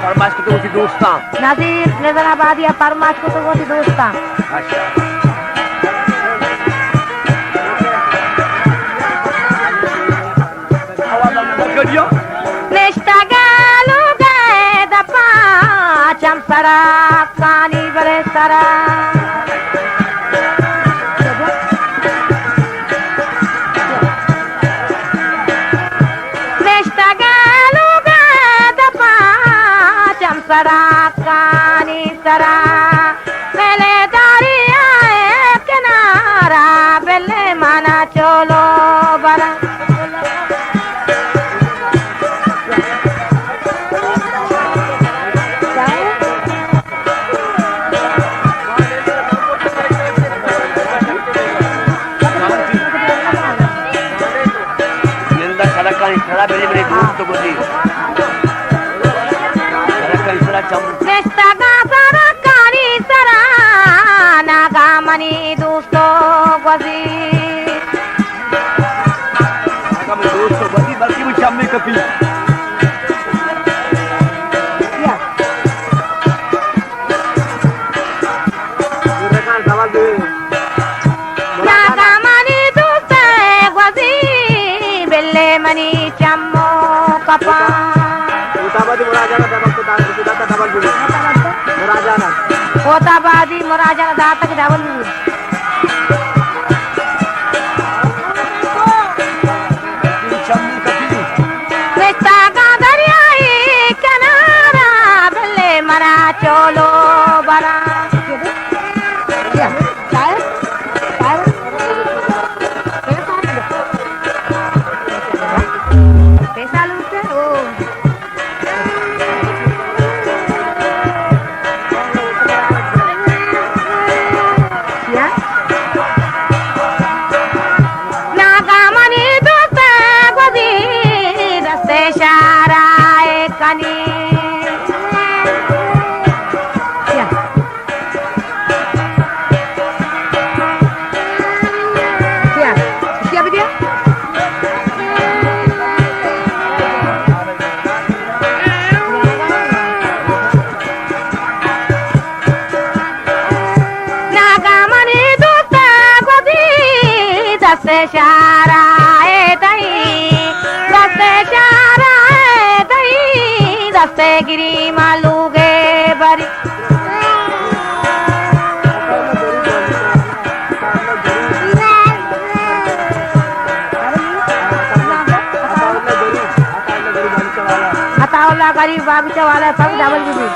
فرمائش کتگ وتی دوستاں۔ نذیر نظر آبادی ءَ فرمائش کتگ وتی دوستاں۔ اچھا۔ نشتگ لوگ ءِ دپ ءَ چم سرا کانی بلے سرا۔ نشتگ لوگ ءِ دپ ءَ چم سرا کانی سرا۔ بلے دریا ءِ کنارا بلے منا چولو برا۔ نندا سڑکانی سرا بلے بلے دوست گوزی۔ سڑکانی سرا چم۔ نشتگاں سڑکانی سرا، ناگا منی دوستو گوزی۔ ناگا منی دوستو گوزی، بلکہ وہ چمے کپی۔ ناگا منی دوست گوزی، بلے منی چمو کپا۔ ہوت آبادی مراد جان ءَ دبل کو دار کو داتا ڈبل بی۔ مراد جان ءَ۔ ہوت آبادی مراد جان ءَ داتگ ڈبل بی۔ نشتگاں دریائی کنارا، بلے منا چولو برا۔ پیسہ لوٹے، او۔ ناگا منی دوست گوزی، دست اشارہ کنی۔ ناگا منی دوست گوزی، دست اشارہ دئی، دست اشارہ دئی، دست گری مالوگے بری۔ عطا اللہ غریب باغیچہ والا سب ڈبل بی۔